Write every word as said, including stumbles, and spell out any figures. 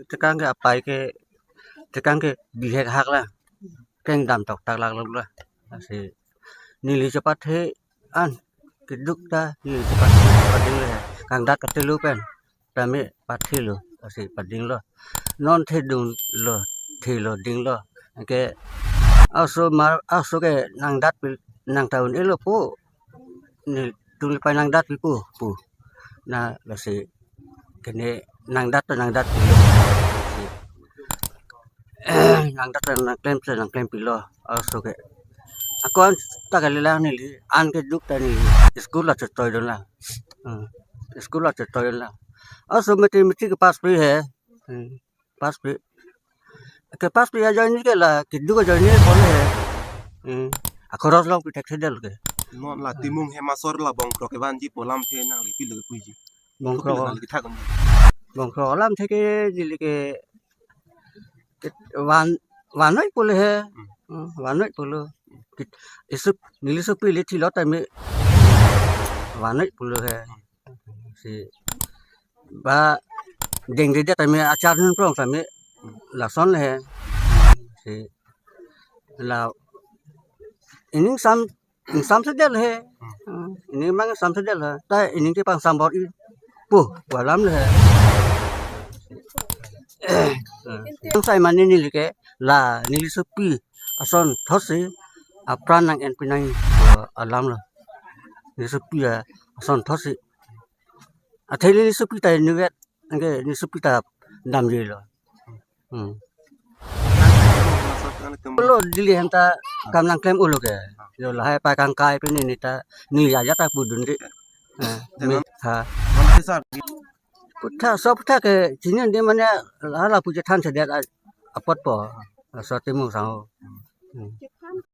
Tekang ke apai ke, tekang ke bihek hak la. Keng dam tok tak lak lak la. Lasi neli chepathe an keduk ta neli chepathe padinglo he. Kangdat katelo pen. Tame pathelo, lasi padinglo. Non thedunglo, thelo dinglo. Anke aso mar, aso ke nangdat pil, nang ta un-elo pu. Netum le pai nangdat pil pu, pu. Na lasi kene nangdat to nangdat pilo. Nangdat to nangklem to nangklem pilo. Aso ke. Ako an ta kalilang neli, an keduk ta neli. School la chotoi dun la. Hmm. School la chotoi dun la. Aso mathematics ke pass pi he. Hmm. Pass pi. Ke pass pi ajoine ke la, keduk ajoine pon he. Hmm. Akhoros long pi thekthedetlo ke. Non la Timung hem asor la Bongkrok kevanji pu alamthe nangli pilo ke puji. Bongkrok. Kopilo nangli kethak un? Bongkrok alamthe ke neli ke, ke van, vannoi pulo he. Hmm. Hmm, vannoi pulo. Kit, isup, neli sopi le thilo tame vannoi pulo he. Si ba dengdedet tame achar nunprong tame lason he. Si la ining sam, ining samsedet he. Hmm, ining mang samsedet he. Ta ining ke pangsam bor-i pu pu alam he. Sai mane neli ke la neli sopi asonthotsi apran nang-en pinang pu alam lo. Neli sopi asonthotsi. Athe neli sopi ta inutvet, anke neli sopi ta damjilo. Hmm. Lo Delhi hem ta kam nangklem ulo ke. Yo lahai pakangkai pen neli ta, neli ajat ta pudun di. Eh, mi tha. Puthak, so puthak ke chini di mane hala pu chethansedet a-, apot po. So Timung sang ho. Hmm.